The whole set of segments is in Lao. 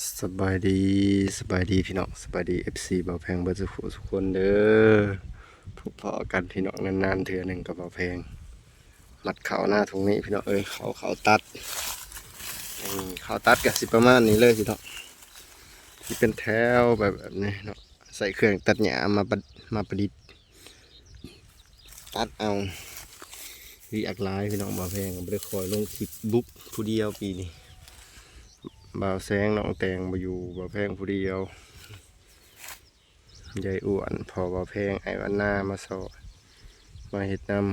ສະບາຍດີ ສະບາຍດີພີ່ນ້ອງ ສະບາຍດີ ເອັຟຊີ ບ່າວແພງເບິດສູ່ຜູ້ສູ່ຄົນເດີ. ພົບພໍ້ກັນພີ່ນ້ອງ ນານໆເທື່ອໜຶ່ງກັບບ່າວແພງ. ມັດເຂົ້າໜ້າທົ່ງນີ້ພີ່ນ້ອງເອີຍ ເຂົ້າ ເຂົ້າຕັດ ເຂົ້າຕັດກໍຊິປະມານນີ້ເລີຍພີ່ນ້ອງ ທີ່ເປັນແຖວແບບ ແບບນີ້ເນາະ ໃຊ້ເຄື່ອງຕັດຫຍ້າມາປະ ມາປະດິດ ຕັດເອົາ. ວຽກຫຼາຍພີ່ນ້ອງ ບ່າວແພງກໍບໍ່ໄດ້ຄ່ອຍລົງຄລິບບຸກຜູ້ດຽວປີນີ້ ບ່າວແສງນ້ອງແຕງບໍ່ຢູ່ ບ່າວແພງຜູ້ດຽວ. ຍາຍອ້ວນ ພໍ່ບ່າວແພງ ອ້າຍວັນນາມາຊ່ອຍ ມາເຮັດນຳ.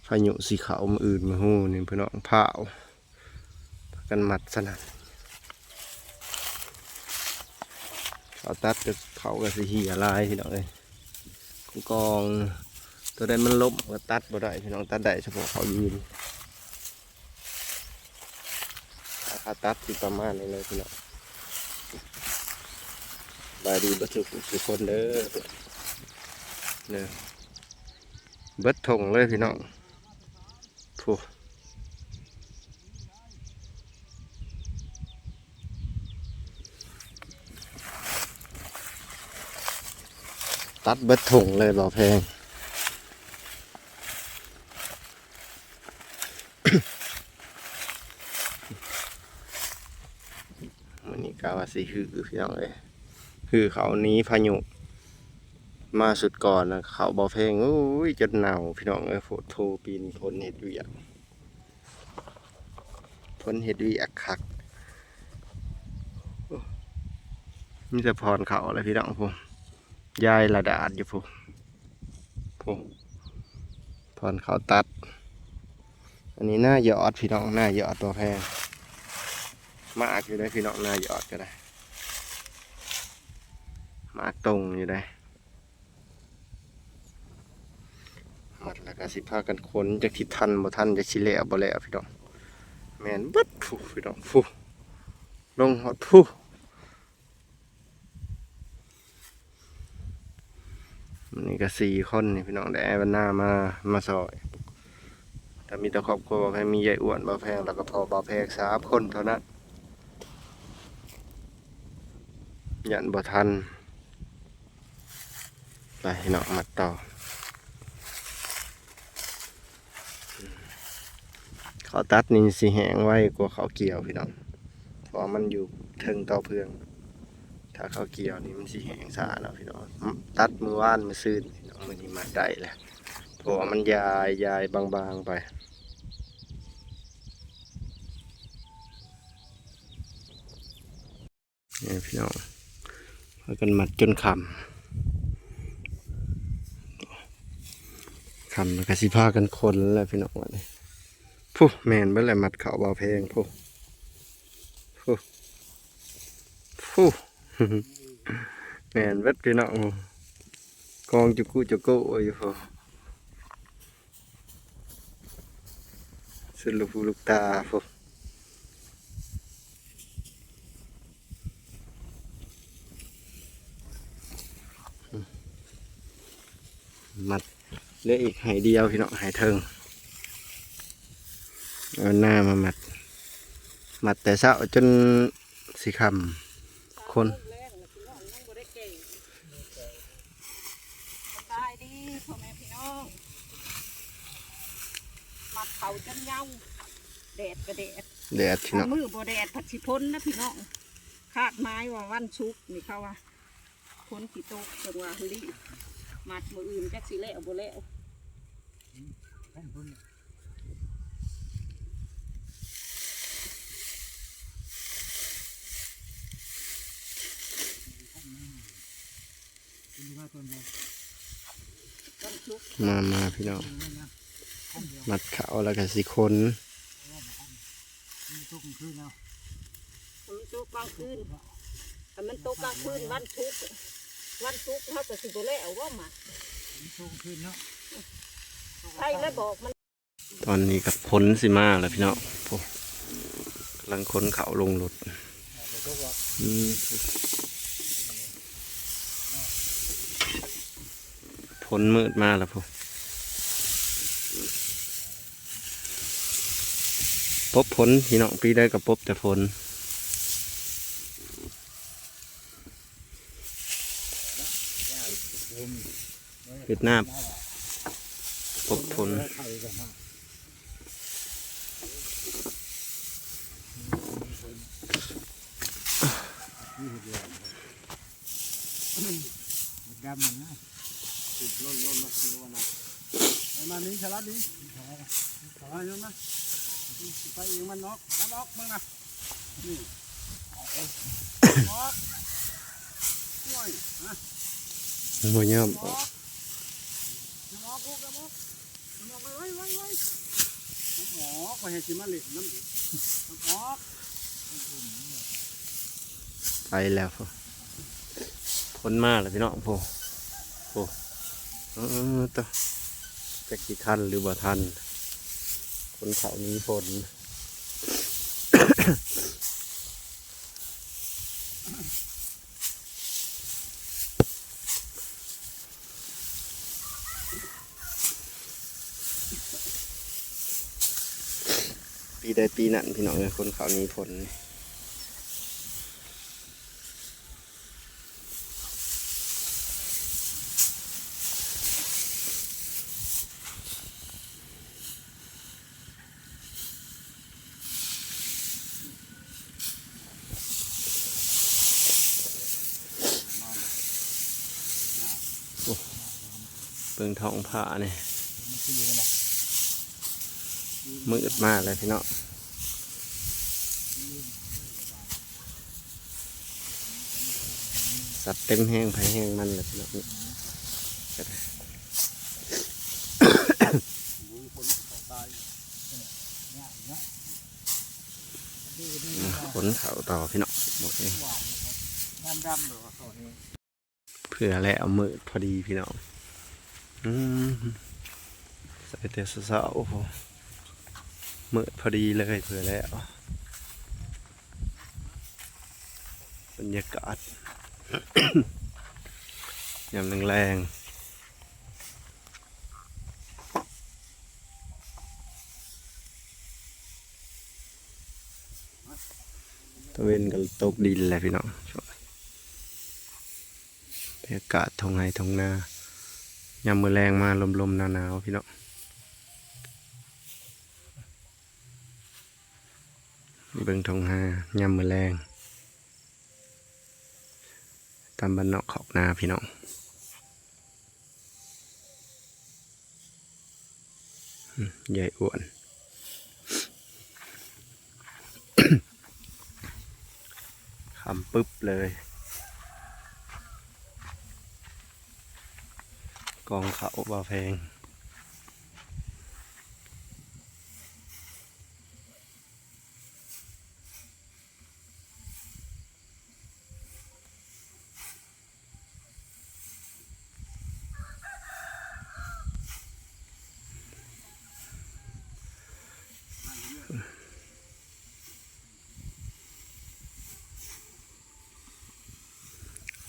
ພາຍຸຊິເຂົ້າມື້ອື່ນມື້ຮູ້ນີ້ພີ່ນ້ອງ ພ້າວ ພາກັນມັດສະນັ້ນ. ເຂົ້າຕັດກໍ ເຂົ້າກໍຊິເຫ່ຍຫຼາຍພີ່ນ້ອງເອີຍ ກອງ ຕົວໃດມັນລົ້ມກໍຕັດບໍ່ໄດ້ພີ່ນ້ອງ ຕັດໄດ້ສະເພາະເຂົ້າຢືນ. ເຂົ້າຕັດຊິປະມານນີ້ເລີຍພີ່ນ້ອງ. ສະບາຍດີເບິດທຸກຜູ້ທຸກຄົນເດີ ເດີ ເບິດທົ່ງເລີຍພີ່ນ້ອງ. ໂອ້ ຕັດເບິດທົ່ງເລີຍ ບ່າວແພງ. ມື້ນີ້ກະວ່າຊິຮື້ພີ່ນ້ອງເອີຍ ຮື້ເຂົ້າໜີພາຍຸ. ມາຊຸດກ່ອນນະ ເຂົ້າບ່າວແພງ ໂອ້ຍ ຈົນເນົ່າພີ່ນ້ອງເອີຍ ໂພດໂພ. ປີນີ້ຝົນເຮັດວຽກ ຝົນເຮັດວຽກຄັກ ໂອ້ ມີແຕ່ພອນເຂົ້າແລ້ວພີ່ນ້ອງ ໂອ້ ຢາຍລະດາດຢູ່ພຸ້ນ ໂອ້ ພອນເຂົ້າຕັດ. ອັນນີ້ນາຍອດພີ່ນ້ອງ ນາຍອດບໍ່ແພງ ມາກຢູ່ເດ້ພີ່ນ້ອງ ນາຍອດກໍໄດ້ ມາກຕົງຢູ່ເດ້. ມັດແລ້ວກໍຊິພາກັນຂົນ ຈັກຊິທັນບໍ່ທັນ ຈັກຊິແລ້ວບໍ່ແລ້ວພີ່ນ້ອງ. ແມ່ນເບິດພຸ້ນພີ່ນ້ອງ ພຸ້ນ ລົງຮອດພຸ້ນ. ມື້ນີ້ກໍສີ່ຄົນນີ້ພີ່ນ້ອງ ໄດ້ອ້າຍວັນນາມາ ມາຊ່ອຍ ກໍມີແຕ່ຄອບຄົວ ໃຜມີຍາຍອ້ວນ ບ່າວແພງ ແລ້ວກໍພໍ່ບ່າວແພງ ສາມຄົນເທົ່ານັ້ນ ຢ້ານບໍ່ທັນ. ໄປພີ່ນ້ອງ ມັດຕໍ່. ເຂົ້າຕັດນີ້ຊິແຫ້ງໄວກວ່າເຂົ້າກ່ຽວພີ່ນ້ອງ ເພາະວ່າມັນຢູ່ເທິງເຕົາເຟືອງ ຖ້າເຂົ້າກ່ຽວນີ້ມັນຊິແຫ້ງຊ້າເນາະພີ່ນ້ອງ. ຕັດມື້ວານມື້ຊືນພີ່ນ້ອງ ມື້ນີ້ມັດໄດ້ແລ້ວ ເພາະວ່າມັນຢາຍ ຢາຍບາງໆໄປ. ນີ້ພີ່ນ້ອງ ພາກັນມັດຈົນຄ່ຳ ຄ່ຳແລ້ວກໍຊິພາກັນຂົນແລ້ວພີ່ນ້ອງ ບັດນີ້. ພຸ້ນ ແມ່ນເບິດແລ້ວ ມັດເຂົ້າບ່າວແພງ ພຸ້ນ ພຸ້ນ ພຸ້ນ ແມ່ນເບິດພີ່ນ້ອງ ກອງຈຸກຸຈຸໂກະຢູ່ພຸ້ນ. ສຸດລູກຫູລູກຕາພຸ້ນ ມັດ ເຫຼືອອີກໄຮ່ດຽວພີ່ນ້ອງ ໄຮ່ເທິງ ເອົາໜ້າມາມັດ ມັດແຕ່ເຊົ້າຈົນ ຊິຄ່ຳ ຄົນ ສະບາຍດີພໍ່ແມ່ພີ່ນ້ອງ ມັດເຂົ້າຈົນເຍົາ ແດດກໍແດດ ແດດພີ່ນ້ອງ ມື້ບໍ່ແດດພັດຊິພົ້ນນະພີ່ນ້ອງ. ຄາດໝາຍວ່າວັນສຸກນີ້ເຂົາວ່າ ຝົນຊິຕົກ ເພິ່ນວ່າຮີ້ ມັດມື້ອື່ນຈັກຊິແລ້ວບໍ່ແລ້ວ. ມາ ມາພີ່ນ້ອງ ມັດເຂົ້າແລ້ວກໍຊິຂົນ. ມັນຕົກກາງຄືນເນາະ ມັນຕົກກາງຄືນ ຄັນມັນຕົກກາງຄືນ ວັນສຸກ ວັນສຸກເຮົາກໍຊິບໍ່ແລ້ວວ່າມາ ມັນຕົກກາງຄືນເນາະ ໃຜລະບອກມັນ. ຕອນນີ້ກໍຝົນຊິມາແລ້ວພີ່ນ້ອງ ໂອ້ ກຳລັງຂົນເຂົ້າລົງລົດ ອືມ ຝົນມືດມາແລ້ວພຸ້ນ. ຕ ພົບຝົນພີ່ນ້ອງ ປີໃດກໍພົບແຕ່ຝົນ. ເຮັດນາພົບຝົນ. ດຳມັນນະ ລົນໆໆ ໄປມານີ້ສະລັດນີ້ ສະລັດນີ້ ສະລັດນີ້ ໄປອີກ ມັນອອກ ມັນອອກ ເບິ່ງນະ ນີ້ ອອກ ໂອ້ຍ ຮະ ມັນບໍ່ຍອມອອກ ຍອມອອກ ຍອມອອກ ຍອມອອກ ໄວໆ ຍອມອອກ ຂ້ອຍໃຫ້ຊິມາຫຼິ້ນນຳອີກ ຍອມອອກ ໄປແລ້ວພຸ້ນ ຝົນມາແລ້ວພີ່ນ້ອງ ໂອ້ ໂອ້ ເອີ ຕະ ຈັກຊິທັນຫຼືບໍ່ທັນ ຂົນເຂົ້າໜີຝົນ. ປີໃດປີນັ້ນພີ່ນ້ອງເອີຍ ຂົນເຂົ້າໜີຝົນ. ໂອ້ ເບິ່ງທ້ອງຟ້ານີ້ ມືດມາແລ້ວພີ່ນ້ອງ. ສັດເຕັມແຮງໃຜແຮງມັນແຫຼະພີ່ນ້ອງ. ຂົນເຂົ້າຕໍ່ພີ່ນ້ອງ ໝົດນີ້ ເຜື່ອແລ້ວ ມືດພໍດີພີ່ນ້ອງ. ອືມ ໃສ່ແຕ່ເຊົ້າໆ ໂອ້ໂຫ ມືດພໍດີເລີຍ ເຜື່ອແລ້ວ. ບັນຍາກາດ ຍາມແລງໆ ຕາເວັນກໍຕົກດິນແລ້ວພີ່ນ້ອງ. ບັນຍາກາດທົ່ງໄຮ່ທົ່ງນາ ຍາມມື້ແລງມາລົມໆໜາວໆ ພີ່ນ້ອງ. ເບິ່ງທົ່ງນາຍາມມື້ແລງ ຕາມບ້ານນອກຄອກນາພີ່ນ້ອງ. ອືມ ໃຫຍ່ອ້ວນ ຄຳປຶບເລີຍ ກອງເຂົ້າບໍ່ແພງ.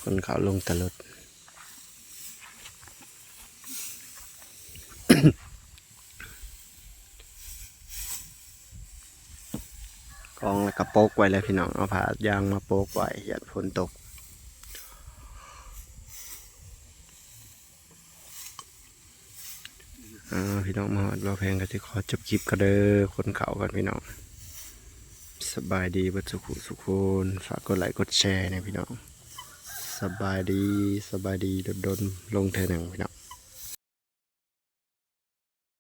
ຂົນເຂົ້າລົງແຕ່ລົດ ກອງແລ້ວກໍປົກໄວ້ແລ້ວພີ່ນ້ອງ ເອົາຜ້າຢາງມາປົກໄວ້ ຢ້ານຝົນຕົກ. ອ່າ ພີ່ນ້ອງ ມາຮອດບ່າວແພງກໍຊິຂໍຈົບຄລິບກ່ອນເດີ ຂົນເຂົ້າກ່ອນພີ່ນ້ອງ. ສະບາຍດີເບິດສຸຂູສຸຄົນ ຝາກກົດໄລກົດແຊແດ່ພີ່ນ້ອງ. ສະບາຍດີ ສະບາຍດີ ດົນໆລົງເທື່ອໜຶ່ງພີ່ນ້ອງ.